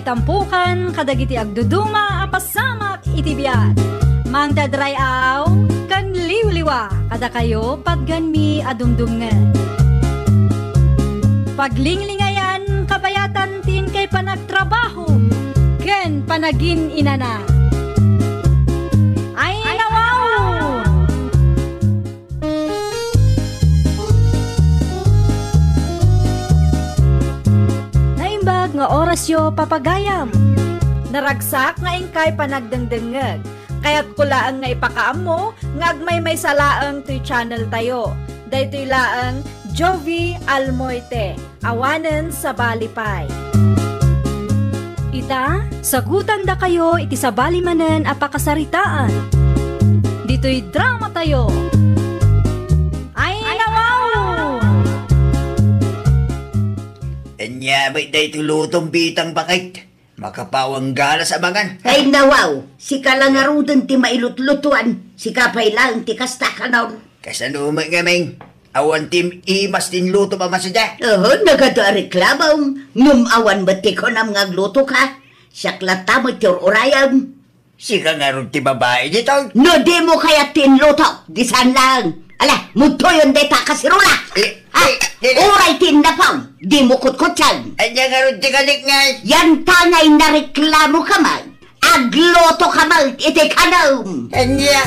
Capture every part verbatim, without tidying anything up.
Tampukan kadagiti agduduma a pasamak iti biag. Mangted ray-aw ken liwliwa kadakayo patganmi a dumdumngeg. Paglinglingayan kabayatan ti inkay panagtrabaho ken panagin-inana. Ay, nawaw! Naimbag nga orasyo, papagayam. Naragsak nga inkay panagdengdengngeg. Kayatko laeng nga ipakaammo nga agmaymaysa laeng toy channel tayo. Daytoy laeng Jovi Almoite. Awanen sabali pay. Ita, sagutandakayo iti sabali manen a pakasaritaan. Ditoy drama tayo. Ay, nawaw! Ania met daytoy lutom, Bitang Baket? Makapawang galas a mangan. Ay, nawaw! Sika la ngaruden ti mailutlutuan. Sika pay laeng ti kasta, Kanor. Kasano met ngamin? Awan ti imas ti inlutom a masida. Oho, nagadu a reklamom, ngem awan met ti kunam nga aglutoka. Siak latta met ti ur-urayem. Sika ngarud ti babai ditoy? No dimo kayat ti inluto, di saan laeng. Ala, mudtoyon dayta a kaserola. Eh, ha? Eh, eh, eh. Uray ti innapom, dimo kutkutsen. Ania ngarud ti kalikngas? Yanta nga inareklamoka met. Aglutoka met iti kanem. Ania?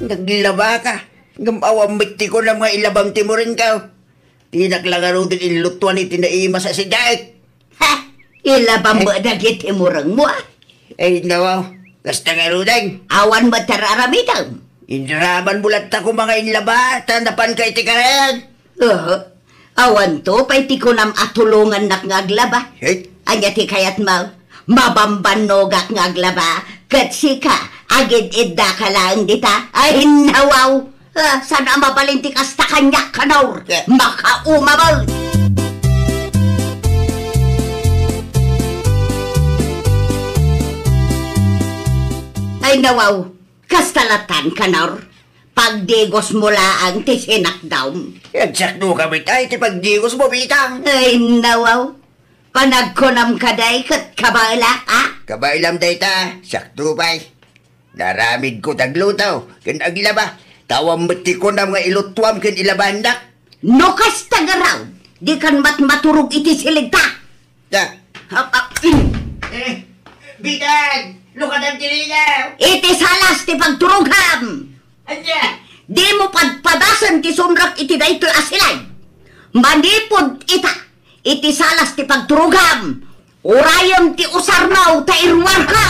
Naglabaka. Ngem awan met ti kunam nga ilabam ti muringko. Dinak la ngaruden inlutuan iti naimas a sidaek. Ha? Ilabam met dagiti muringmo, a? Ay, nawaw. Kasta ngaruden. Awan met ti ar-aramidem. Inramanmo latta koma nga inlaba, ta napanka iti karayan. Oho. Awanto pay ti kunam a tulongannak nga aglaba. Eh? Ania ti kayatmo? Mabambannogak nga aglaba, ket sika, agid-iddaka laeng dita. Ay, nawaw! Ah, saan a mabalin ti kasta kaniak, Kanor? Eh. Makauma met! Ay, nawaw! Kasta latan, Kanor? Pagdigosmo laeng ti sinakdam. Agsakto ka met ay ti pagdigosmo, Bitang. Ay, nawaw. Panagkunam kadi ket kabaelak, a? Kabaelam dayta, sakto pay. Naaramidko ti agluto ken aglaba. Ta awan met ti kunam nga ilutuam ken ilabaannak. No kasta ngarud, dikan met maturog iti silegta. Da. Hap, hap, mm. Eh, Bitang, lukadam ti ridaw. Iti salas ti pagturogam. Ania? Dimo padpadasen ti sumrek iti daytoy a silay. Manipud ita, iti salas ti pagturogam. Urayem ti usarmo ta iruarko.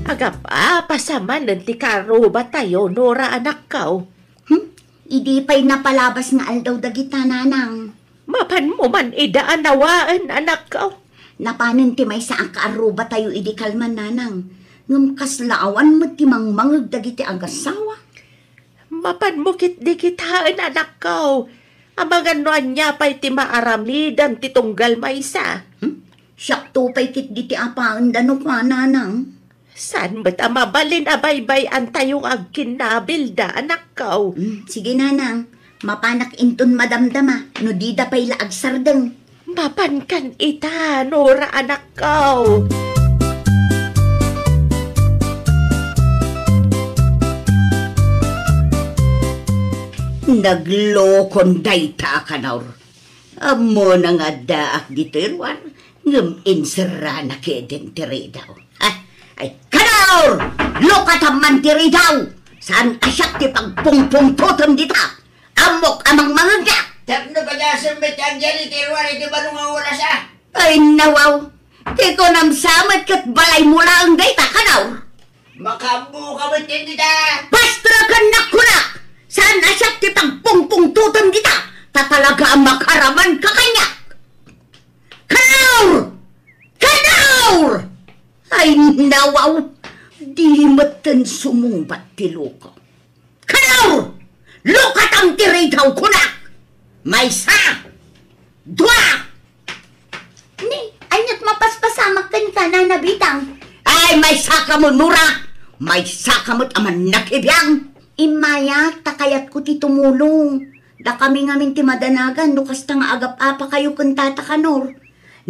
Agap-apasa manen ti karrubatayo, Nora, anakko. Hmm? Idi pay napalabas nga aldaw dagita, nanang. Mapanmo man ida a nawaen, anakko. Napanen ti maysa a kaarrubatayo idi kalman, nanang. Ngem kasla awan met ti mangmangeg dagiti agassawa. Mapanmo ketdi kitaen, anakko. Amangan no ania pay ti maaramidem ti tunggal maysa. Hmm? Siakto pay ketdi ti apaenda no kua, nanang. Saan met a mabalin a baybay-antayo nga agkinnabilda, anakko? Mm, sige, nanang. Mapanak inton madamdama, no dida pay la agsardeng. Mapankan ita, Nora, anakko. Naglokon dayta, Kanor. Ammona nga addaak ditoy ruar, ngem inserrana keden ti ridaw. Ha? Ay, Kanor! Lukatam man ti ridaw! Saan a siak ti pagpungpungtotem dita? Ammok a mangmangegka! Tapno padasem met ti agyari ti ruar iti baro nga oras, a? Ay, nawaw! Ti kunam sa met ket balaymo laeng dayta, Kanor! Makaammoka met ken dita! Pastrakannak kunak! Saan a siak ti pagpungpungtotem dita? Ta talaga a makaramanka kaniak! Kanaur! Kanaur! Ay, nawaw! Di metten sumungbat ti loko. Kanaur! Lukatam ti ridaw, kunak! Maysa! Dua! Ni, aniat mapaspasamak kenka, Nana Bitang? A, Maysaka met, Nora! Maysaka met a mannakibiang! Immayak, ta kayatko ti tumulong. Dakami ngamin ti madanagan no kasta nga agap-apakayo ken Tata Kanor.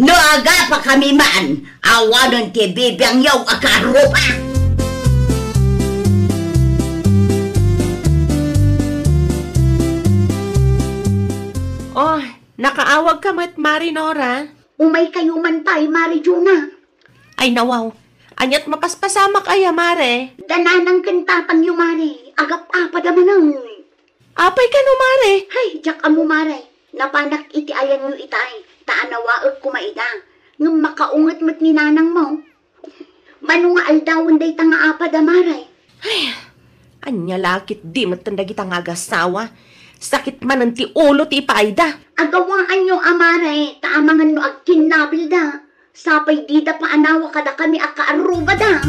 No agapakami man, awanen ti bibiangyo a kaarruba. Oh, nakaawagka met, Mari Nora? Umaykayo man pay, Mari Juna. Ay, nawaw. Aniat mapaspasamak aya, Mare? Da nanang ken tatangyo, Mare. Agap-apada manen. Apay kano, Mare? Hay, diak ammo, Mare. Napanak iti ayanyo itay, ta anawaek koma ida. Ngem makaunget met ni nanangmo. Mano nga aldawen dayta nga apada, Mare? Ay, ania la ketdi metten dagita nga agasawa? Sakit manen ti ulo ti ipaayda. Agawaanyo a, Mare, ta amangan no agkinnabilda. Sapay dida paanawa kadakami a kaarrubada.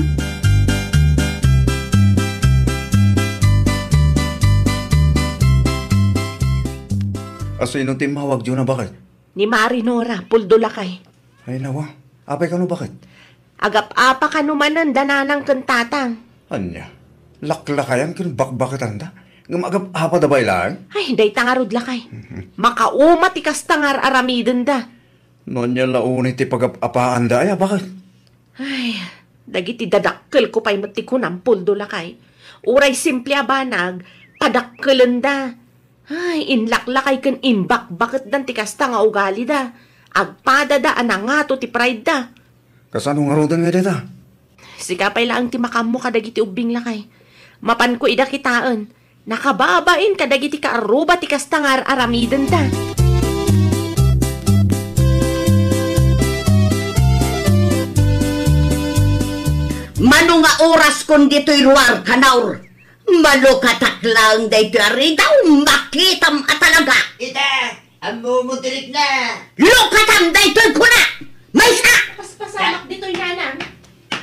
Asino ti immawag, Juna, baket? Ni Mari Nora, puldo lakay. Ay, nawa. Apay kano, baket? Agap-apa kano manen da nanang ken tatang. Ania? Laklakayan ken bakbaketanda? Ngem agap-apada pay laeng? Ay, dayta ngarud lakay. Mhm. Makauma ti kasta nga ar-aramidenda. No ania la unay ti pagap-apaanda, aya, baket? Ay, dagiti dadakkelko pay met ti kunam, puldo lakay. Uray simple a banag, padakkelenda. Ay, inlaklakay ken imbakbaketdan ti kasta nga ugalida. Agpadada a nangato ti pride-da. Kasano ngaruden nga dayta? Sika pay laeng ti makaammo kadagiti ubbing lakay. Mapanko ida kitaen. Nakababain kadagiti kaarruba ti kasta nga ar-aramidenda. Mano nga oraskon ditoy ruar, Kanor? Malukatak laeng daytoy a ridaw, makitam a talaga. Ita, ammo mo dirikna. Lukatam daytoy kuna. Maysa! Paspasamak ditoy, nanang.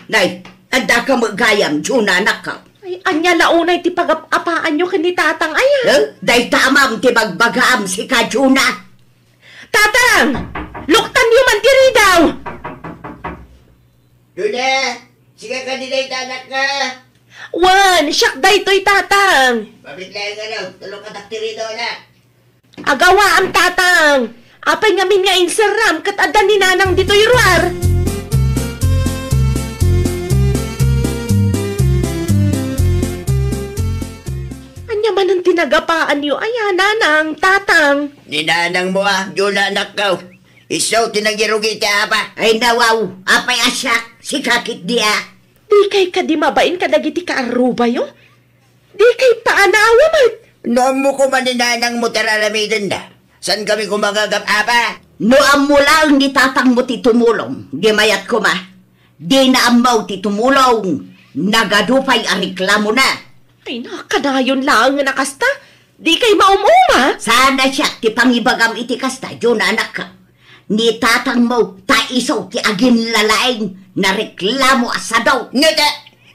Nay, adda ka met gayam, Juna, anakko. Ay, ania la unay ti pagap-apaanyo ken ni tatang aya? Eh, dayta amam ti bagbagaam, sika, Juna. Tatang! Luktanyo man ti ridaw! Juna, sika kadi dayta, anakko? Wen, siak daytoy, tatang. Pabit laeng, ano, tulong ka taktirido, anak. Agawaam, tatang. Apay ngamin nga inserram ket adda ni nanang ditoy ruar? Ania manen ti nagapaanyo aya, nanang, tatang? Ni nanangmo a, Juna, anakko. Isu ti nangirugi iti apa. Ay, nawaw, apay a siak, sika ketdi a. Dikay kadi mabain kadagiti kaarrubayo? Dikay paanawa met. No ammo koma ni nanangmo ti ar-aramidenda, saan kami koma nga agap-apa? No ammo laeng ni tatangmo ti tumulong, di mayat koma. Dina ammo ti tumulong, nagadu pay a reklamona. Ay, nakanayon laeng nga kasta. Dikay maum-uma. Saan a siak ti pangibagam iti kasta, Juna, anakko. Ni tatangmo, ta isu ti aginlalaing nareklamo a sado. Ngata,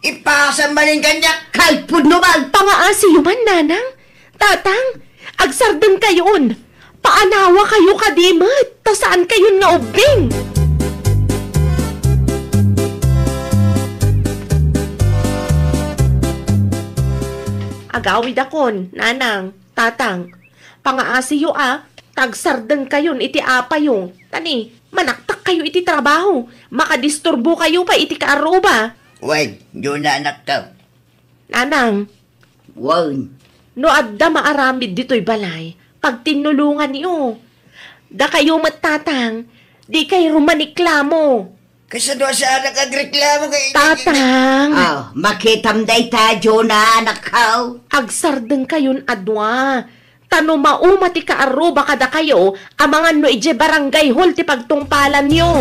ipasam manen kaniak. Kalpudno man. Pangaasiyo man, nanang. Tatang, agsardengkayon. Paanawakayo kadi met, ta saankayon nga ubbing. Agawidakon, nanang, tatang. Pangaasiyo a, ta agsardengkayon iti apayo. Ta ni, manaktakkayo iti trabaho. Makadisturbokayo pay iti kaarruba. Wen, Juna, anakko. Nanang. Wen. No adda maaramid ditoy balay, pagtinnulonganyo. Dakayo met, tatang, dikay rumaniklamo. Kasano a saanak agreklamo kay Tatang! Ah, makitam dayta, Juna, anakko. Agsardengkayon a dua. Ta no mauma ti kaarruba kadakayo, amangan no idiay barangay hall ti pagtungpalanyo.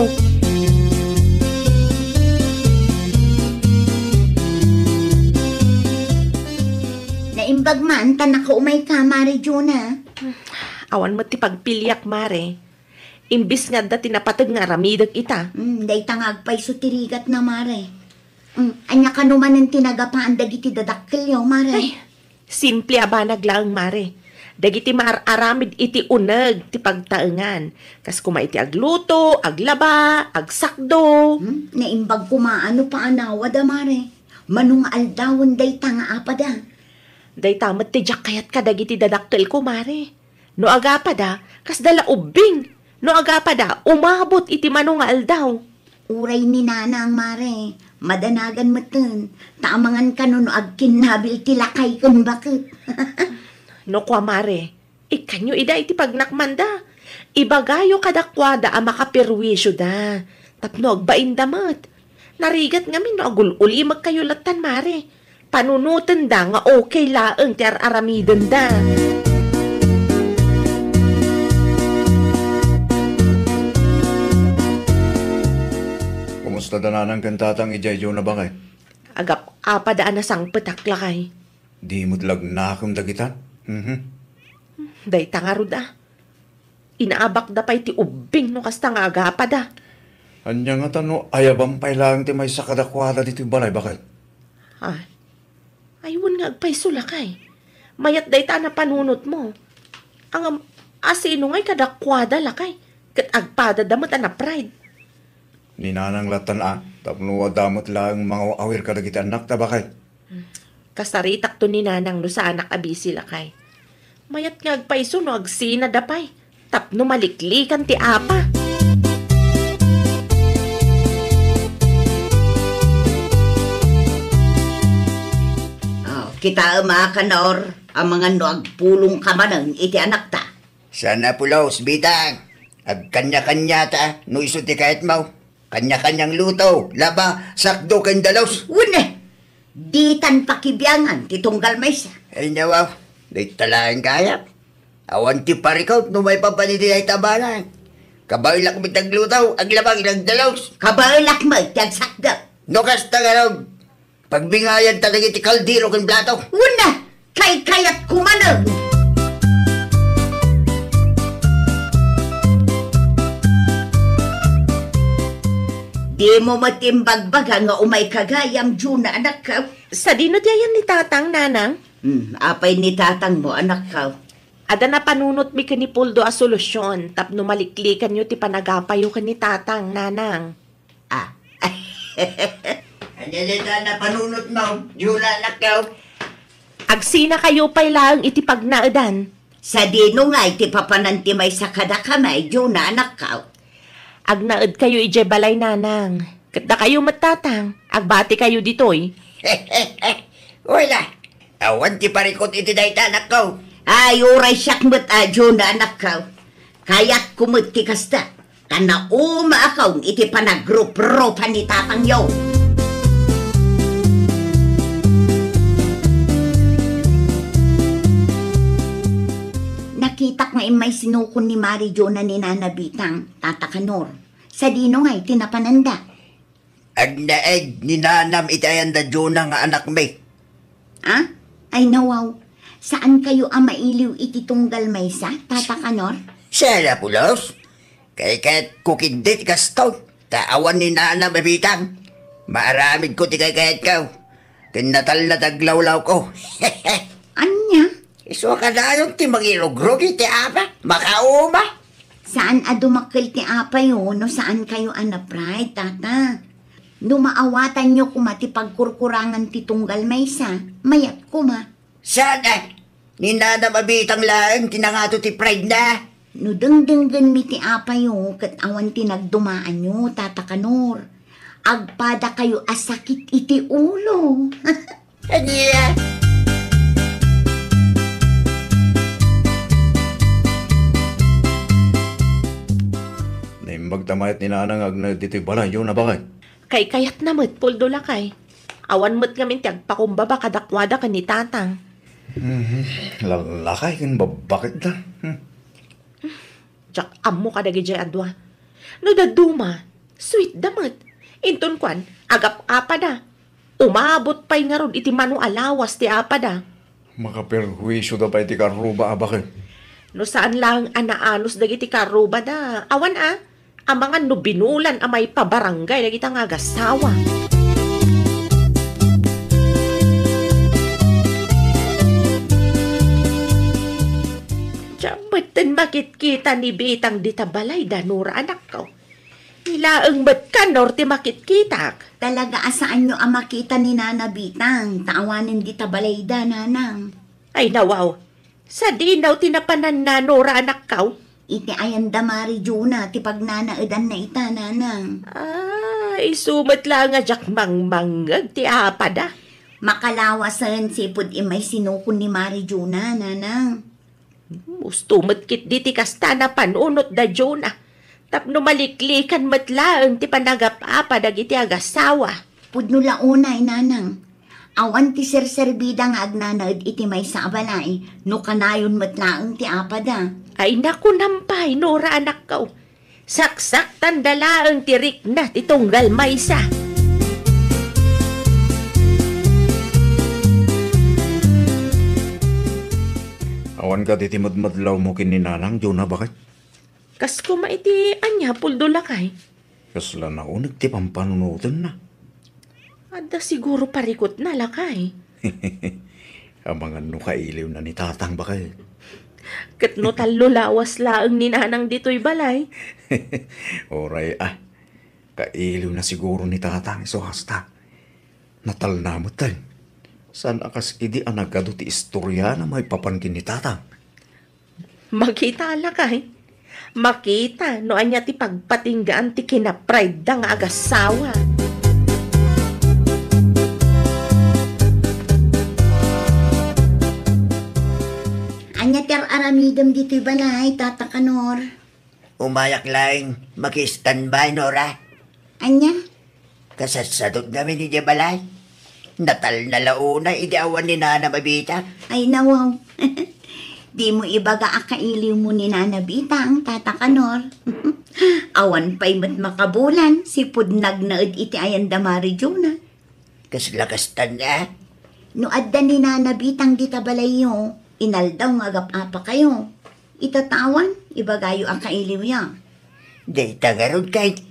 Naimbag man ta nakaumayka, Mare Juna. Awan met ti pagpiliak, Mare. Imbis nga adda ti napateg nga aramidek ita. Mm, dayta nga agpayso ti rigatna, Mare. Mm, ania kano manen ti nagapaan dagiti dadakkelyo, Mare? Ay, simple a banag laeng, Mare. Dagiti maar-aramid iti uneg ti pagtaengan, kas koma iti agluto, aglaba, agsakdo. Hmm? Naimbag koma no paanawada, mare. Mano nga aldawen dayta nga apada? Dayta met ti diak kayat kadagiti dadakkelko, mare. No agapada, kasda la ubbing. No agapada, umabot iti mano nga aldaw. Uray ni Nanang, mare, madanagan metten, ta amangan kano no agkinnabil ti lakay ken baket. No kua, mare, ikkanyo ida iti pagnakmanda. Ibagayo kadakuada a makaperwisioda, tapno agbainda met. Narigat ngamin no agul-ulimekkayo lattan, mare. Panunotenda nga okay laeng ti ar-aramidenda. Kumusta da Nanang ken Tatang idiay Jona, baket? Agap-apada a nasangpetak, lakay. Di met lagnakem dagitan? Mhm. Dayta ngarud a. Inaabakda pay ti ubbing no kasta nga agapada. Ania ngata no ayaban pay laeng ti maysa kadakuada ditoy balay, baket? Ay, ay, wen nga agpayso, lakay. Mayat dayta a napanunotmo. Ngem, asino ngay kadakuada, lakay? Ket agpadada met a napride. Ni Nanang lattan a, tapno adda met laeng mangaw-awir kadagiti annakta, baket. Kasaritakto ni Nanang no saanak a bisi, lakay. Mayat nga agpayso no agsinada pay tapno maliklikan ti apa. Oh, kitaem a, Kanor, amangan no agpulongka manen iti anakta. Saan a pulos, Bitang. Agkaniakaniata no isu ti kayatmo. Kaniakaniang luto, laba, sakdo, ken dalos. Wen, ditan pakibiangan ti tunggal maysa. Ay, nawaw, dayta laeng kayat. Awan ti parikut no maipapan iti dayta a banag. Kabaelak met ti agluto, aglaba, ken agdalos. Kabaelak met ti agsakdo. No kasta, ngarud, pagbingayanta dagiti kaldero ken plato. Wen, kaykayatko manen. Dimo met imbagbaga nga umayka gayam, Jona, anakko. Sadino ti ayan ni Tatang, Nanang? Hmm, apay ni Tatangmo, anakko? Adda napanunotmi ken ni Poldo a solusion tapno maliklikanyo ti panagapayo ken ni Tatang, Nanang. Ah. Ania dayta a napanunotmo, Jona, anakko? Agsinakayo pay laeng iti pagnaedan. Sadino ngay ti papanan ti maysa kadakami, Jona, anakko? Agnaedkayo idiay balay, Nanang. Ket dakayo met, Tatang, agbatikayo ditoy. Wala. Awan ti parikut iti dayta, anakko. Ay, uray siak met a, Jona, anakko. Kayatko met ti kasta. Ta naumaakon iti panagruprupa ni tatangyo. Nakitak nga immay sinukon ni Mari Jona ni Nana Bitang, Tata Kanor. Sadino ngay ti napananda? Agnaed ni nanam iti ayanda Jona nga anakmi. Ah? Ay, nawaw. Saan kayo a mailiw iti tunggal maysa, Tata Kanor? Sala pulos. Kaykayatko ketdi ti kastoy. Ta awan ni nanam a Bitang. Maaramidko ti kaykayatko. Ken natalna ti aglawlawko. Ania? Isu a kanayon ti mangirugrog iti apa? Makauma? Saan a dumakkel ti apayo no saan kayo a na-pride, Tata. No maawatanyo koma ti pagkurkurangan ti tunggal maysa, mayat koma. Saan a? Ni nanam a Bitang laeng ti nangato ti pride na. No dengdenggenmi ti apayo ket awan ti nagdumaanyo, Tata Kanor, agpadakayo a sakit iti ulo. Ania? Naimbag ta mayat ni Nana nga agnaed ditoy balayyo, nabangen. Kaykayatna met, Poldo lakay. Awan met ngamin ti agpakumbaba kadakuada ken ni Tatang. Mhm. Lalakay ken babbaket da. Hmm. Diak ammo kadagijay a dua. No dadduma, sweet da met. Inton kuan, agap-apada. Umabot pay ngarud iti mano a lawas ti apada. Makaperhuisyo da pay ti karruba a baket. No saan laeng a naanus dagiti karruba da. Awan a, amangan no binulan a maipabarangay dagita nga agasawa. Petten makitkita ni Bitang dita balay da Nora, anakko. Ni laeng met Kanor ti makitkitak. Talaga a saanyo a makita ni Nana Bitang, ta awanen dita balayda, Nanang. Ay, nawaw. Sadino ti napanan na Nora, anakko? Iti ayan da Mari Juna ti pagnanaedanna ita, Nanang. Ah, isu met laeng a diak mangmangngeg ti apada. Makalawasen sipud immay sinukon ni Mari Juna, Nanang. Usto met ketdi ti kasta a panunot da Juna. Tapno maliklikan met laeng ti panagap-apa dagiti agasawa. Pudno la unay, Nanang. Awan ti serserbida nga agnanaed iti maysa a balay, no kanayon met laeng ti apada. Ay, nakunam pay, Nora, anakko. Saksaktanda laeng ti rikna ti tunggal maysa. Awan kadi ti madmadlawmo ken ni Nanang Juna, baket? Kas koma iti ania, Puldo, lakay? Kasla nauneg ti pampanunotenna. Adda siguro parikutna, lakay. Amangan no kailiwna ni Tatang, baket. Ket no tallo lawas laeng ni Nanang ditoy balay. Uray a. Kailiwna siguro ni Tatang isu hasta. Natalna metten. Saan a kas idi a nagadu ti istoriana maipapan ken ni Tatang. Makita, lakay. Makita no ania ti pagpatinggaan ti kinapride-da nga agasawa. Ania ti ar-aramidem ditoy balay, Tata Kanor? Umayak laeng, maki-standby, Nora. Ania? Kasassadot ngamin idiay balay. Natalna la unay idi awan ni Nanang Bitang. Ay, nawaw. Dimo ibaga a kailiwmo ni Nana Bitang, Tata Kanor. Awan pay met makabulan, sipud nagnaed iti ayan da Mari Juna. Kasla kastan a? No adda ni Nana Bitang dita balayyo, inaldaw nga agap-apakayo. Ita ta awan, ibagayo a kailiwyo. Dayta ngarud ket.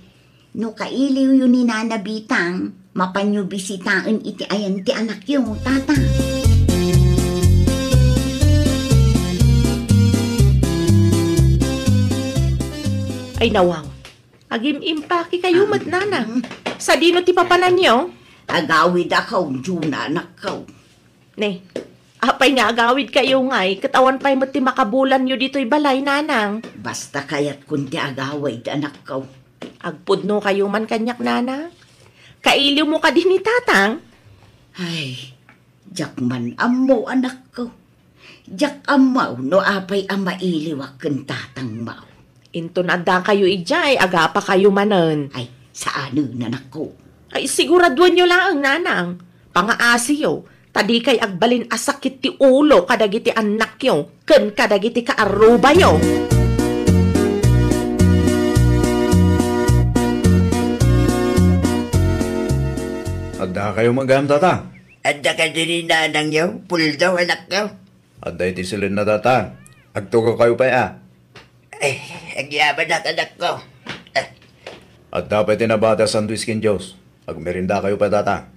No kailiwyo ni Nana Bitang, mapanyo bisitaen iti ayan ti anakyo, Tata. Ay, nawaw. Agim-impakekayo met, Nanang. Sadino ti papananyo? Agawidakaw, Juna, anakko. Ne, apay nga agawidkayo ngay, ket awan pay met ti makabulanyo ditoy balay, Nanang? Basta kayatkon ti agawid, anakko. Agpudnokayo man kaniak, Nanang? Kailiwmo kadi ni Tatang? Ay, diak man ammo, anakko. Diak ammo no apay a mailiwak ken Tatangmo. Inton addakayo idiay, agapakayo manen. Ay, saanen, anakko. Ay, siguraduanyo laeng, Nanang. Pangaasiyo, ta dikay agbalin a sakit ti ulo kadagiti annakyo ken kadagiti kaarrubayo. Addakayo met gayam, Tata? Adda kadi ni nanangyo, Puldo, anakko? Adda iti silenna, Tata. Agtugaw kayo pay a. Eh, agyamanak, anakko. Eh. Adda pay ti nabati a sandwich ken juice. Agmerendakayo pay, Tata.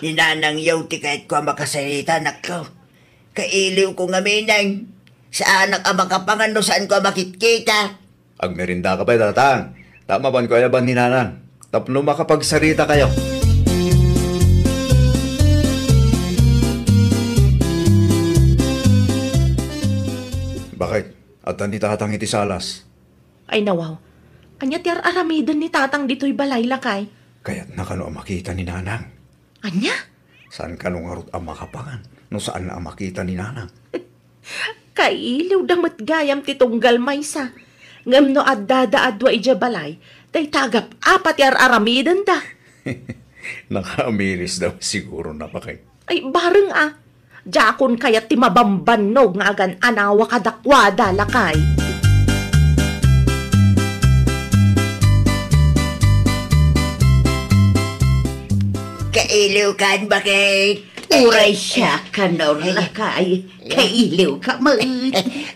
Ni nanangyo ti kayatko a makasarita, anakko. Kailiwko ngamin. Saanak a makapangan no saanko a makitkita. Agmerendaka pay, Tatang. Ta mapanko ayaban ni Nanang. Tapno makapagsaritakayo. Bakit? Adda ni Tatang iti salas. Ay, nawaw. Ania ti ar-aramiden ni Tatang ditoy balay, lakay? Kayatna kano a makita ni Nanang. Ania? Saan kano ngarud a makapangan no saan a makita ni Nanang? Kailiwda met gayam ti tunggal maysa. Ngem no addada a dua idiay balay, dayta agap-apa ti ar-aramidenda. Nakaamirisda siguro, napakay. Ay, bareng a. Diakon kayat ti mabambannog nga agan-anawa kadakuada, lakay. Kailiwkan, bakit? Uray siak, Kanor, lakay. Kailiwka met.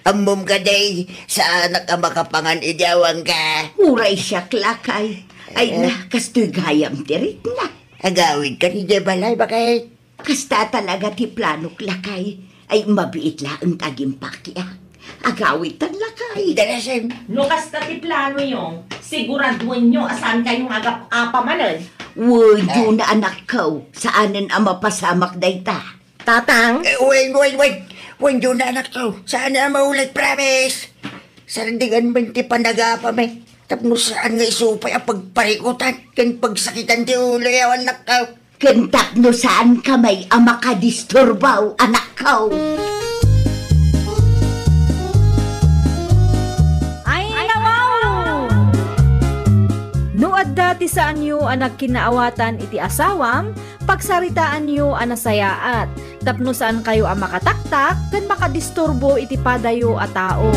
Ammom kadi, saanak a makapangan idi awanka. Uray siak, lakay. Ay na, kastoy gayam ti rikna. Agawidka idiay balay, bakit? Kasta talaga ti planok, lakay. Ay, mabiit laeng ta agimpakiak. Agawidtan lakay. Dalasen. No kasta ti planoyo, siguraduenyo a saankayo nga agap-apa manen. Wenno, anakko, saanen a mapasamak dayta. Tatang? Eh, wen, wen, wen. Wenno, anakko, saanen a maulit, promise. Sardingan man ti panagapami. Tapno saan nga isu pay a pagparikutan ken pagsakitan ti uloyo, anakko. Ken tapno saanka met a makadisturbo, anakko. Ay, nawaw! No adda ti saanyo a nagkinnaawatan iti asawam, pagsaritaanyo a nasayaat, tapno saankayo a makataktak ken makadisturbo iti padayo a tao.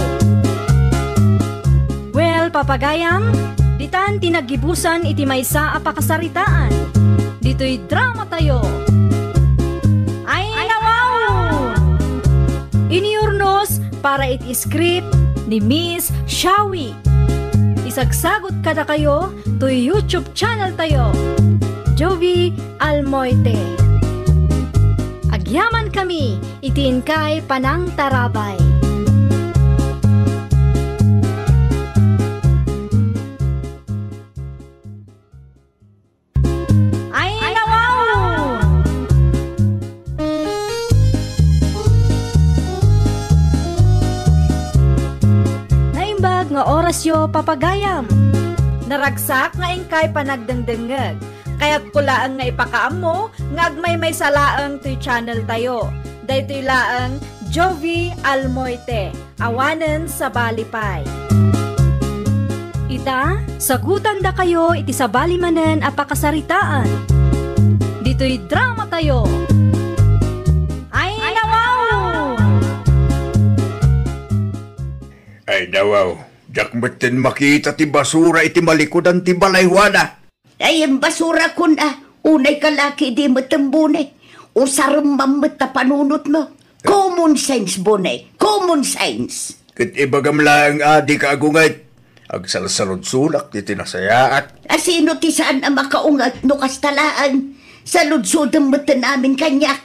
Well, papagayam, ditan ti naggibusan iti maysa a pakasaritaan. Ditoy dramatayo. Ay, nawaw! Inurnos para iti script ni Miss Shawi. Isagsagut kadakayo toy YouTube channel tayo, Jovi Almoite. Agyaman kami iti inkay panangtarabay. Ay, nawaw! Naimbag nga orasyo, papagayam. Naragsak nga inkay panagdengdengngeg. Kayatko laeng nga ipakaammo nga agmaymaysa laeng toy channel tayo. Daytoy laeng Jovi Almoite. Awanen sabali pay. Ita, sagutandakayo iti sabali manen a pakasaritaan. Ditoy dramatayo. Ay, nawaw! Ay, nawaw. Diak metten makita ti basura iti malikudan ti balay, Juana. Ay, imbasurakon a. Unay kalaki di met embune. Usarem man met ta panunotmo. Common sense, Bone. Common sense. Ket ibagam laeng a dika agunget. Agsalsaludsodak iti nasayaat. A sino ti saan a makaunget no kasta laeng? Saludsodem metten amin kaniak.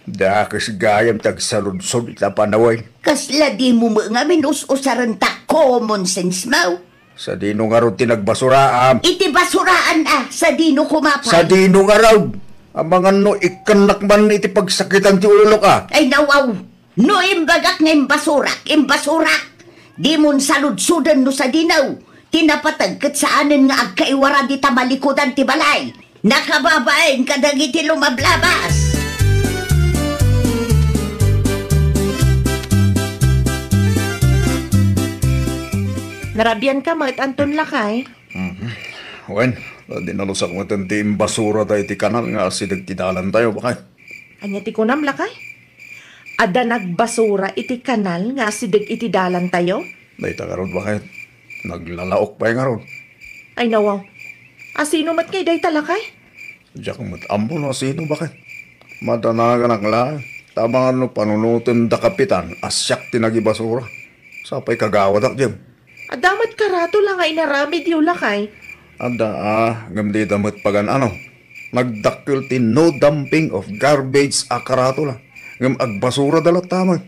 Dakes gayam ti agsaludsod ita panawen. Kasla dimo met ngamin us-usaren ta common sense mo? Sadino ngarud ti nagbasuraam? Iti basuraam a, sadino koma pay? Sadino ngarud? Amangan no ikkannak man iti pagsakitan ti ulok a. Ay, nawaw! No imbagak nga imbasurak, imbasurak! Dimon saludsoden no sadino. Ti napateg ket saanen nga agkaiwara dita malikudan ti balay. Nakababain kadagiti lumablabas. Narabianka met, Anton, lakay? Mhm. Wen, dinalusak met ti imbasura ta iti kanal nga asideg ti dalantayo, baket. Ania ti kunam, lakay? Adda nagbasura iti kanal nga asideg iti dalantayo? Dayta ngarud, baket. Naglalaok pay ngarud. Ay, nawaw. Asino met ngay dayta, lakay? Diak met ammo no asino, baket. Madanaganak laeng. Ta amangan no panunoten da kapitan a siak ti nagibasura. Sapay kagawadak, Jem. Adda met karatula nga inaramidyo, lakay? Adda, a, ngem dida met pagan-ano. Nagdakkel ti no dumping of garbage a karatula. Ngem agbasurada latta met.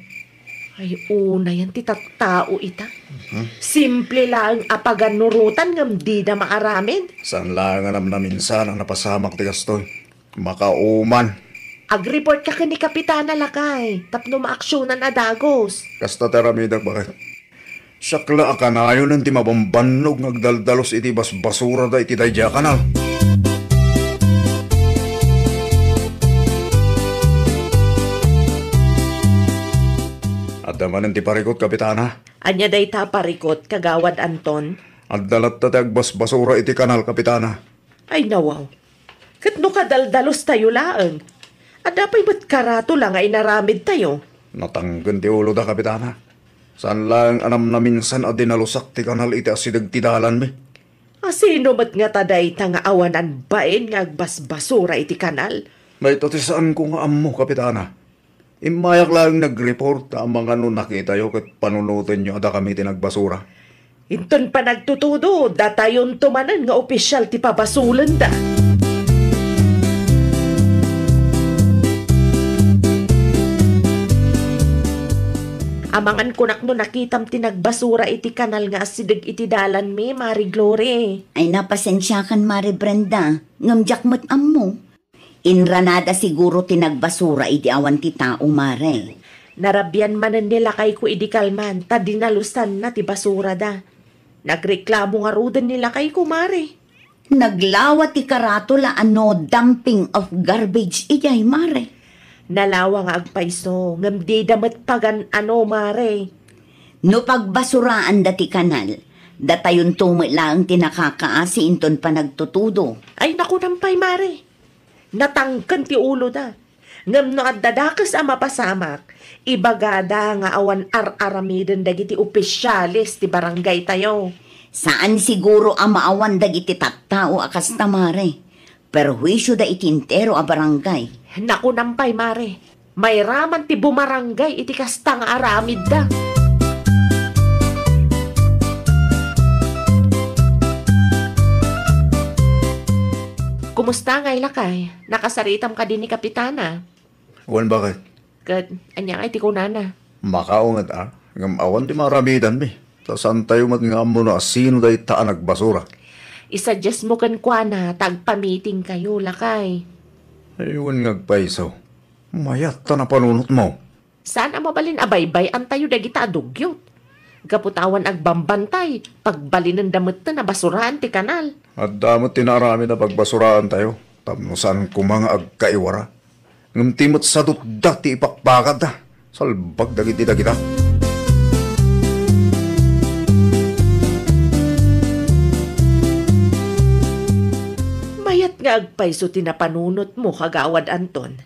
Ay, unayen ti tattao ita. Mhm. Simple laeng a paganurotan ngem dida maaramid. Saan laeng a namnaminsan a napasamak ti kastoy. Makauman. Agreportka ken ni Kapitana, lakay, tapno maaksionan a dagus. Kasta ti aramidek, baket. Siak la a kanayonen ti mabambannog nga agdaldalus iti basbasurada iti daydiay a kanal. Adda manen ti parikut, Kapitana. Ania dayta a parikut, Kagawad Anton? Adda latta ti agbasbasura iti kanal, Kapitana. Ay, nawaw. Ket no kadaldalustayo laeng, adda pay met karatula nga inaramidtayo. Natangken ti uloda, Kapitana. Saan laeng a namnaminsan a dinalusak ti kanal iti asideg ti dalanmi. Asino met ngata dayta nga awanan bain nga agbasbasura iti kanal? Dayta ti saanko nga ammo, Kapitana. Immayak laeng nagreport ta amangan no nakitayo ket panunotenyo a dakami ti nagbasura. Inton panagtutudo, datayonto manen nga opisial ti pabasolenda. Amangan kunak no nakitam ti nagbasura iti kanal nga asideg iti dalanmi, Mare Glory. Ay, napasensiakan, Mare Brenda, ngem diak met ammo. Inranada siguro ti nagbasura idi awan ti tao, Mare. Narabian manen ni lakayko idi kalman, ta dinalusanna ti basurada. Nagreklamo ngaruden ni lakayko, Mare. Naglawa ti karatula a no dumping of garbage idiay, Mare. Nalawa nga agpayso, ngem dida met pagan-ano, Mare. No pagbasuraanda ti kanal, datayonto met laeng ti nakakaasi inton panagtutudo. Ay, nakunam pay, Mare. Natangken ti uloda. Ngem no adda dakes a mapasamak, ibagada nga awan ar-aramiden dagiti opisyales ti barangaytayo. Saan siguro a maawan dagiti tattao a kasta, Mare. Perhuisioda iti entero a barangay. Nakunam pay, Mare. Mairaman ti bumarangay iti kasta nga aramidda. Kumusta ngay, lakay? Nakasaritam kadi ni Kapitana? Wen, baket? Ket ania ngay ti kunana? Makaunget a, ngem awan ti maaramidanmi. Ta saantayo met nga ammo no asino dayta a nagbasura. Isuggest mo kenkuana ta agpamitingkayo, lakay. Ay, wen nga agpayso. Mayat ta napanunotmo. Saan a mabalin a baybay-antayo dagita a dugyot? Gapu ta awan agbambantay, pagbalinenda metten a basuraan ti kanal. Adda met ti naaramid a pagbasuraantayo, tapno saan koma nga agkaiwara. Ngem ti met sadutda ti ipakpakadda, salbag dagiti dagita. Mayat nga agpayso ti napanunotmo, Kagawad Anton.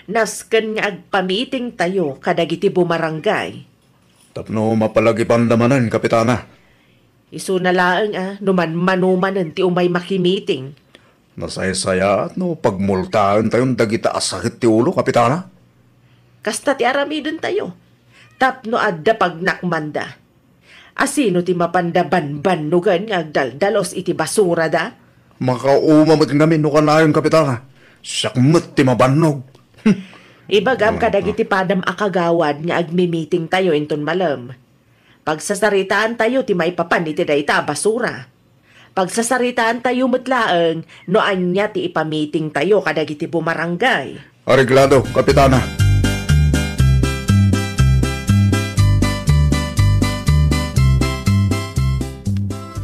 Nasken nga agpamitingtayo kadagiti bumarangay. Tapno mapalagipanda manen, Kapitana. Isuna laeng a no manmano manen ti umay makimiting. Nasaysayaat no pagmultaentayon dagita a sakit ti ulo, Kapitana. Kasta ti aramidentayo. Tapno adda pagnakmanda. Asino ti mapanda banbannogan nga agdaldalus iti basurada? Makauma met ngamin no kanayon, Kapitana. Siak met ti mabannog. Ibagam kadagiti padam a kagawad nga agmimitingtayo inton malem. Pagsasaritaantayo ti maipapan iti dayta a basura. Pagsasaritaantayo met laeng no ania ti ipamitingtayo kadagiti bumarangay. Areglado, Kapitana.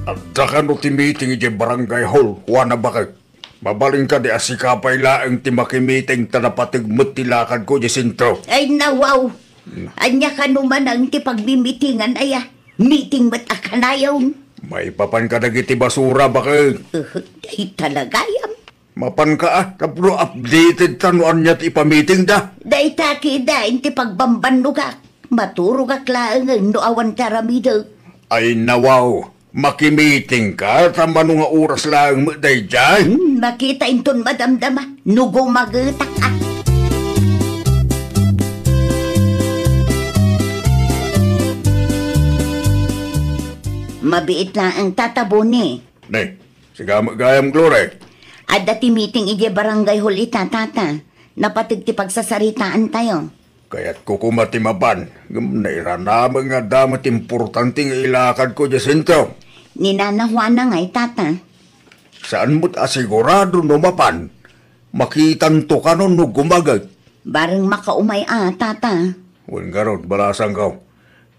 Adda kano ti meeting idiay barangay hall, kuana, baket. Mabalin kadi a sika pay laeng ti makimiting ta napateg met ti lakadko idiay sentro? Ay, nawaw! Ania kano manen ti pagmimitingan aya? Meeting met a kanayon? Maipapan kadagiti basura, baket. Uh, ay, talagayam. Mapanka a, tapno updated ta no ania ti ipamitingda. Dayta kida iti pagbambannogak. Maturogak laengen no awan ti aramidek. Ay, nawaw, makimitingka ta mano nga oras laeng met daydiay? Hmm, makita inton madamdama no gumagetak a. Mabiit laeng, Tata Boni. Ne, sika met gayam, Glory. Adda ti meeting idiay barangay hall ita, Tata. Napateg ti pagsasaritaantayo. Kayatko koma ti mapan, ngem nairanamek nga adda met importante nga ilakadko idiay sentro. Ni Nana Juana ngay, Tata. Saan met a sigurado no mapan. Makitanto kano no gumaget. Bareng makaumay a, Tata. Wen garud, balasangko.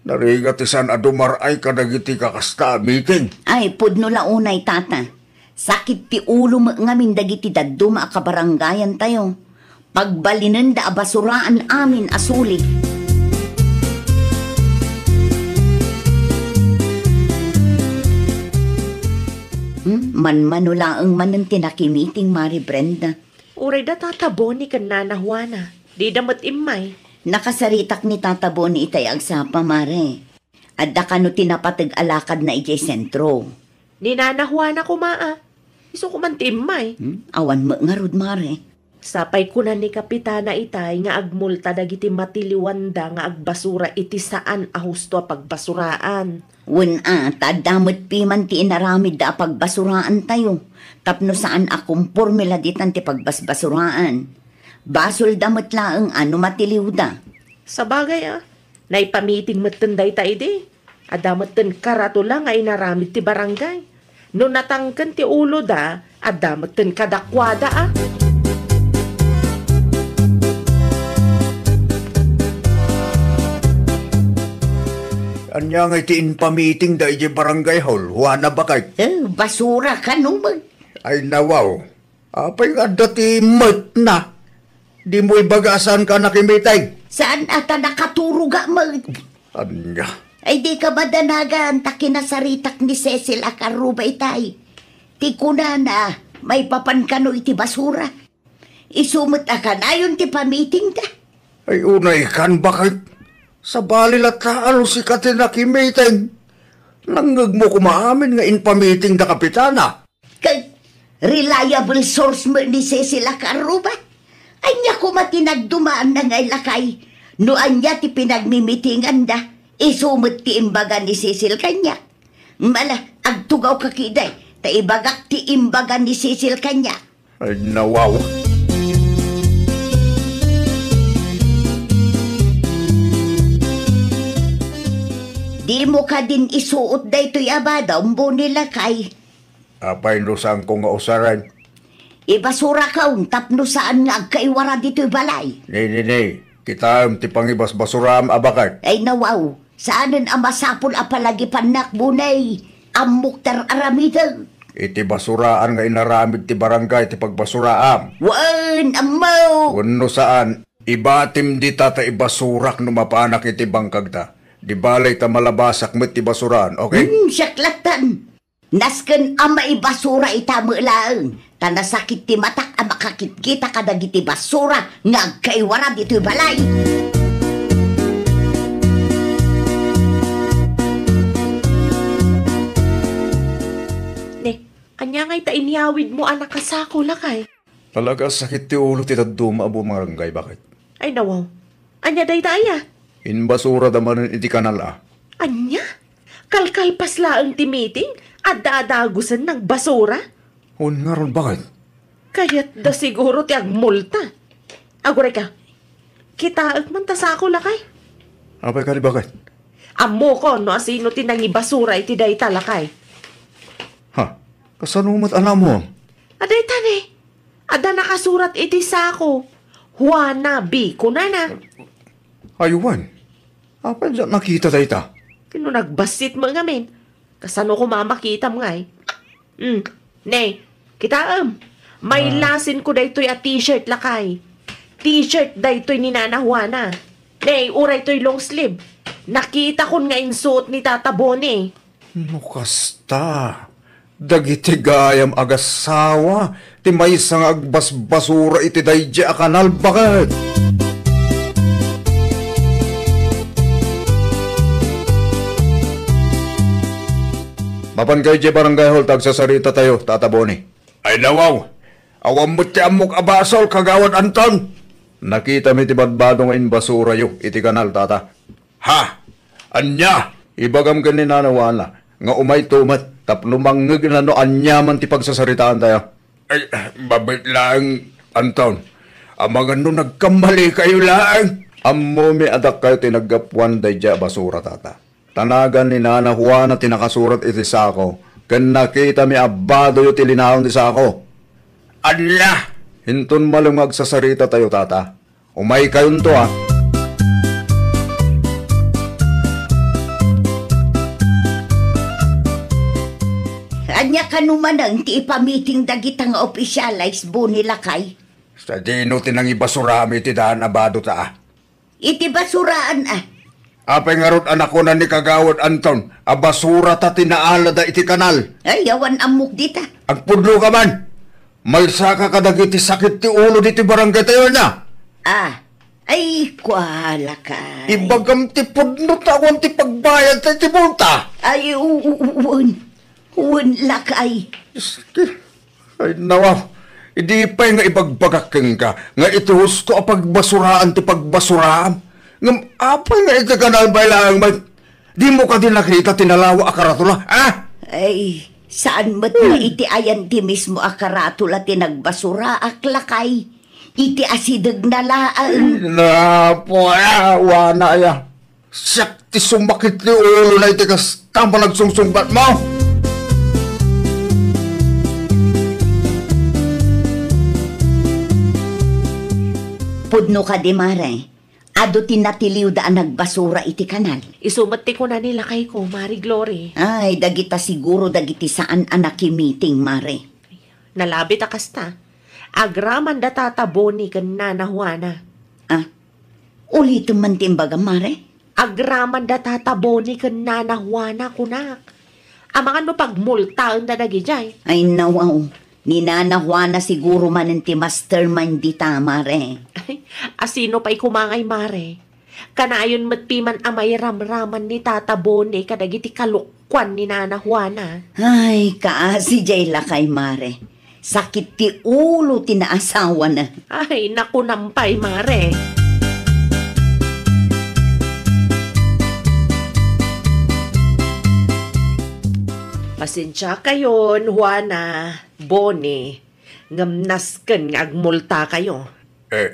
Narigat ti saan a dumar-ay kadagiti kakasta a meeting. Ay, pudno la unay, Tata. Sakit ti ulo met ngamin dagiti dadduma a kabarangayantayo. Pagbalinenda a basuraan amin a suli. Hmm, manmano laeng manen ti nakimiting, Mari Brenda. Uray da Tata Boni ken Nana Juana, dida met immay. Nakasaritak ni Tata Boni itay agsapa, Mare. Adda kano ti napateg a lakadna idiay sentro? Ni Nana Juana koma a. Isu koman ti immay. Hmm? Awan met ngarud, Mare. Sapay kuna ni Kapitana itay nga agmulta dagiti matiliwanda nga agbasura iti saan a husto a pagbasuraan. Wen a, ta adda met piman ti inaramidda a pagbasuraantayo, tapno saan a komporme la ditan ti pagbasbasuraan. Basolda met laeng a no matiliwda. Sabagay a, Naipamiting metten dayta idi. Adda metten karatula nga inaramid ti barangay. No natangken ti uloda, adda metten kadakuada a. Ania nga iti impamiting da idiay barangay hall, Juana, baket? Eh, basura kano met. Ay, nawaw. Apay nga adda ti metna? Dimo ibaga a saanka a nakimiting? Saan a ta nakaturog a met. Ania? Ay, dika madanagan ta kinasaritak ni Cecil a Carruba itay. Ti kunana, maipapan kano iti basura. Isu met a kanayon ti pamitingda. Ay, unay kan, baket? Sabali latta a no sika ti nakimiting. Nangngegmo koma amin nga impamiting da Kapitana. Ket reliable source met ni Cecil a Carruba. Ania koma ti nagdumaanna ngay, lakay? No ania ti pinagmimitinganda, isu met ti imbaga ni Cecil kaniak. Mala, agtugawka ketdi, ta ibagak ti imbaga ni Cecil kaniak. Ay, nawaw. Dimo kadin isuot daytoy a bado, Boni, lakay. Apay no saanko nga usaren? Ibasurakon tapno saan nga agkaiwara ditoy balay. Ne, ne, ne. Kitaem ti pangibasbasuraam a baket. Ay, nawaw. Saanen a masapul a palagipannak, Boni. Ammok ti ar-aramidek. Iti basuraan nga inaramid ti barangay ti pagbasuraam. Wen, ammo. Wenno saan, ibatim dita ta ibasurak no mapanak iti bangkagta. Di balay ta malabasak met ti basuraan, okay? Hmm, siak lattan. Nasken a maibasura ita met laeng, ta nasakit ti matak a makakitkita kadagiti basura nga agkaiwara ditoy balay. Ne, ania ngay ta inyawidmo a nakasako, lakay? Talaga a sakit ti ulo ti dadduma a bumaranggay, baket. Ay, nawaw. Ania dayta aya? Inbasurada manen iti kanal a. Ania? Kalkalpas laeng ti meeting, adda adagusen nagbasura? Wen ngarud, baket? Kayatda siguro ti agmulta. Aguray ka. Kitaek man ta sako, lakay. Apay kadi, baket? Ammokon no asino ti nangibasura iti dayta, lakay. Ha? Kasano met a naammo? Adayta ne. Adda nakasurat iti sako. Juana B, kunana. Ay, wen. Apay diak nakita dayta? Ket no nagbassit met ngamin, kasano koma a makitam ngay? Hmm. Ne, kitaem. May Ah. lasinko daytoy a t-shirt, lakay. T-shirt daytoy ni Nana Juana. Ne, uray toy long sleeve. Nakitakon nga insuot ni Tata Boni. No kasta, dagiti gayam agassawa ti maysa nga agbasbasura iti daydi a kanal, baket. Mapan kayo idiay barangay hall ta agsasarita tayo, Tata Boni. Ay, nawaw! Awan met ti ammok a basol, Kagawad Anton! Nakitami ti badbado nga inbasurayo iti kanal, Tata. Ha? Ania? Ibagam ken ni Nana Juana nga umayto met tapno mangngegna no ania man ti pagsasaritaan tayo. Ay, mabit laeng, Anton. Amangan no nagkamali kayo laeng. Ammomi a dakkayo ti naggapuan daydiay a basura, Tata. Ta nagan ni Nana Juana ti nakasurat iti sako, ken nakitami a badoyo ti linaon ti sako. Ania? Inton malem nga agsasarita tayo, Tata. Umaykayonto, a. Ania kano manen ti ipamiting dagita nga opisyales, Boni, lakay? Sadino ti nangibasuraam iti daan a bado ta, a? Iti basuraan, a. Apay ngarud a nakunan ni Kagawad Anton a basurata ti naalada iti kanal? Ay, awan ammok dita. Agpudno ka man! Maysaka kadagiti sakit ti ulo ditoy barangay tayo, ania? Ah, ay, kuala ka. Ibagam ti pudno ta awan ti pagbayad ta iti multa. Ay, u-, u-, u-, wen. Wen, lakay. Iski. Ay, nawa, idi pay nga ibagbagak kenka nga iti husto a pagbasuraan ti pagbasuraam. Ngem apay nga iti kanal pay laeng met? Dimo kadi nakita ti nalawa a karatula, a? Ay, saan met nga iti ayan ti mismo a karatula ti nagbasuraak, lakay? Iti asidegna laeng. Napo, a, wana aya. Siak ti sumakit ti ulona iti kasta nga panagsungsungbat mo. Pudno kadi, Mare. Adu ti natiliwda a nagbasura iti kanal. Isu met ti kuna ni lakayko, Mare Glory. Ay, dagita siguro dagiti saan a nakimiting, Mare. Nalabit a kasta. Agraman da Tata Boni ken Nana Juana. Ah, ulitem man ti imbagam, Mare? Agraman da Tata Boni ken Nana Juana, kunak. Amangan no pagmultaenda dagidiay. Ay, nawaw. Ni Nana Juana siguro manen ti mastermind dita, Mare. Ay, asino pay koma ngay, Mare? Kanayon met piman a mairamraman ni Tata Boni kadagiti kalukkuan ni Nana Juana. Ay, kaasi jay lakay, Mare. Sakit ti ulo ti naasawana. Ay, nakunam pay, Mare. Pasensiakayon, Juana, Boni, ngem nasken nga agmultakayo. Eh,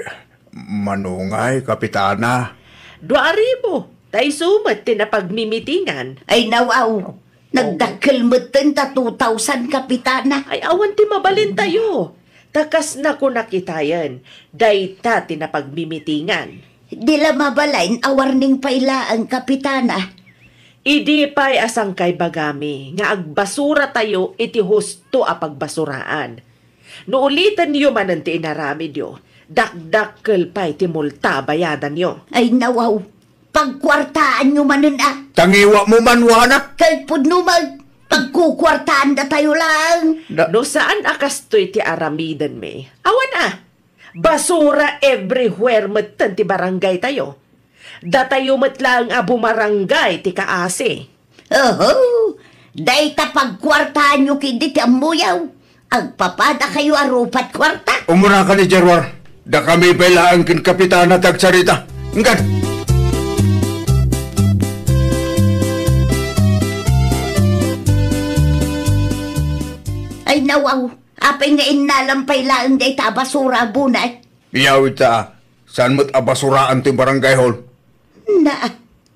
mano ngay, Kapitana? Dua a ribu. Ta isu met ti napagmimitingan. Ay, nawaw. Nagdakkel metten ta two thousand, Kapitana. Ay, awan ti mabalintayo. Ta kas nakunak itayen, dayta ti napagmimitingan. Di la mabalin a warning pay laeng, Kapitana. Idi pay a sangkaibagami nga agbasuratayo iti husto a pagbasuraan. No ulitenyo manen ti inaramidyo, dakdakkel pay ti multa a bayadanyo. Ay, nawaw. Pagkuartaanyo manen a. Tangiwatmo man, Juana. Ket pudno met, pagkukuartaandatayo laeng. Da- No saan a kastoy ti aramidenmi, awan a. Basura everywhere metten ti barangaytayo. Datayo met laeng a bumarangay ti kaasi. Oho! Dayta pagkuartaanyo ketdi ti ammoyo. Agpapadakayo a rupat kuarta. Umuna ka ni Gerwar. Dakami pay laeng ken Kapitana ti agsarita. Inggad! Ay, nawaw. Apay nga innalam pay laeng dayta a basura a bunay? Yaw ita, saan met a basuraan ti barangay hall? Na.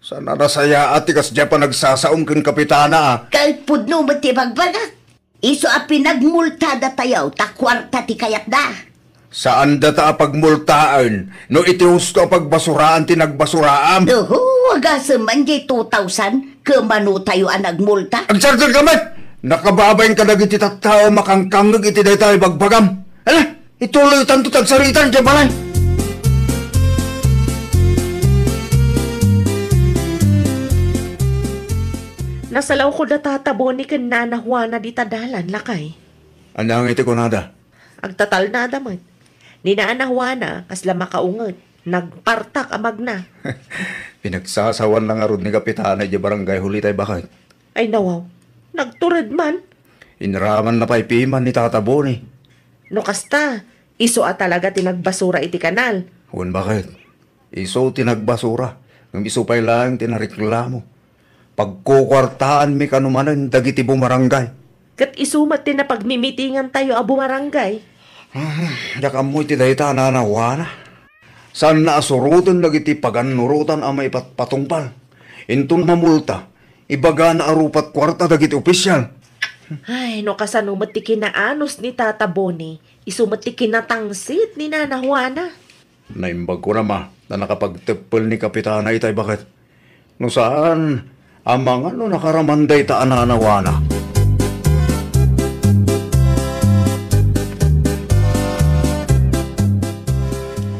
Saan a nasayaat ti kasdiay a panagsasaom ken Kapitana, a? Ket pudno met ti bagbagak. Isu a pinagmultadatayo ta kuarta ti kayatda. Saan data a pagmultaen no iti husto a pagbasuraan ti nagbasuraam? Oho, agasem man diay two thousand, ket manotayo a nagmulta? Agsardengka met! Nakababain kadagiti tattao a makangkangngeg iti dayta a ibagbagam. Ala, ituloytanto ti agsarita idiay balay. Nasalawko da Tata Boni ken Nana Juana dita dalan, lakay. Ania ngay ti kunada? Agtatalnada met. Ni Nana Juana, kasla makaunget, nagpartak a magna. Pinagsasawan la ngarud ni Kapitana idiay barangay hall itay baket. Ay, nawaw. Nagtured man. Inramanna pay piman ni Tata Boni. No kasta, isu a talaga ti nagbasura iti kanal. Wen, baket. Isu ti nagbasura, ngem isu pay laeng ti nareklamo. Pagkukuartaanmi kano manen dagiti bumarangay. Ket isu met ti napagmimitingantayo a bumarangay. Hmm, diak ammo iti dayta a Nana Juana. Saanna a suroten dagiti pagannurotan a maipatpatungpal. Inton mamulta, ibagana a rupat kuarta dagiti opisial. Ay, no kasano met ti kinaanus ni Tata Boni, isu met ti kinatangsit ni Nana Juana. Naimbag ko na, ma, ta nakapagteppel ni Kapitana itay baket. No saan, amangan no nakaraman dayta a Nana Juana.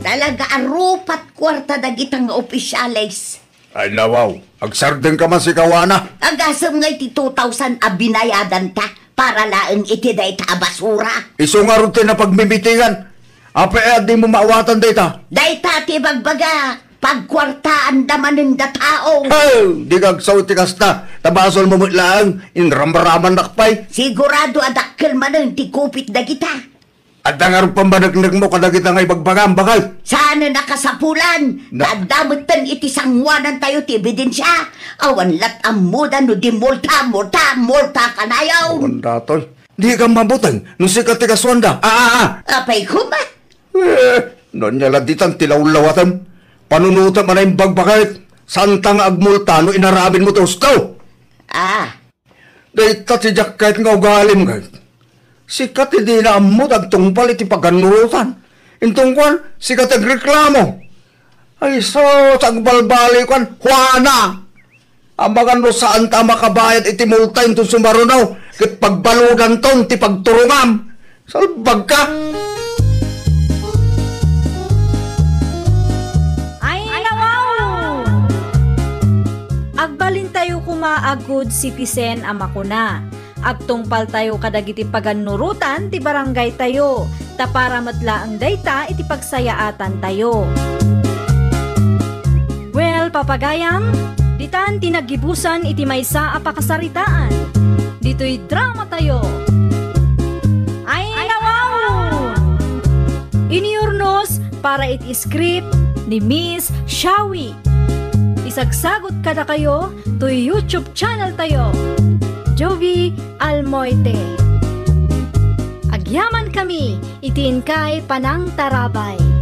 Talaga a rupat kuarta dagita nga opisyales. Ay, nawaw. Agsardengka man sika, Juana. Agasem ngay ti two thousand a binayadanta para laeng iti dayta a basura. Isu ngarud ti napagmimitingan. Apay a dimo maawatan dayta? Dayta ti ibagbaga, pagkuartaanda manen datao. Hey! Dika agsaw iti kasta. Ta basolmo met laeng, inramramannak pay. Sigurado a dakkel manen ti kupit dagita. Adda ngarud pammaneknekmo kadagita nga ibagbagam, baket? Saanen a kasapulan. Na- Ta adda metten iti sangoanantayo ti ebidensia. Awan lat ammoda no di multa, multa, multa kanayon. Awan datoy. Dika mabuteng no sika ti kasuanda. Ah, ah, ah. Apay koma? Eh, no ania la ditan ti lawlawatem. Panunotem a naimbag, baket. Saanta nga agmulta no inaramidmo ti husto. Ah. Dayta ti diak ket nga ugalim, ket. Sika ti dina ammo ti agtungpal iti pagannurotan. Inton kuan, sika ti agreklamo. Ay, sus, agbalbaliw kan, Juana! Amangan no saanta a makabayad iti multa inton sumaruno, ket pagbaludanton ti pagturongam. Salbagka! Ay, nawaw! Agbalintayo koma a good citizen a makuna. Agtungpaltayo kadagiti pagannurotan ti barangaytayo, ta para met laeng dayta iti pagsayaatantayo. Well, papagayam, ditan ti naggibusan iti maysa a pakasaritaan. Ditoy dramatayo. Ay, nawaw! Iniurnos para iti script ni Miss Shawi. Isagsagot kadakayo toy YouTube channel tayo, Jovi Almoite. Agyaman kami iti inkay panangtarabay.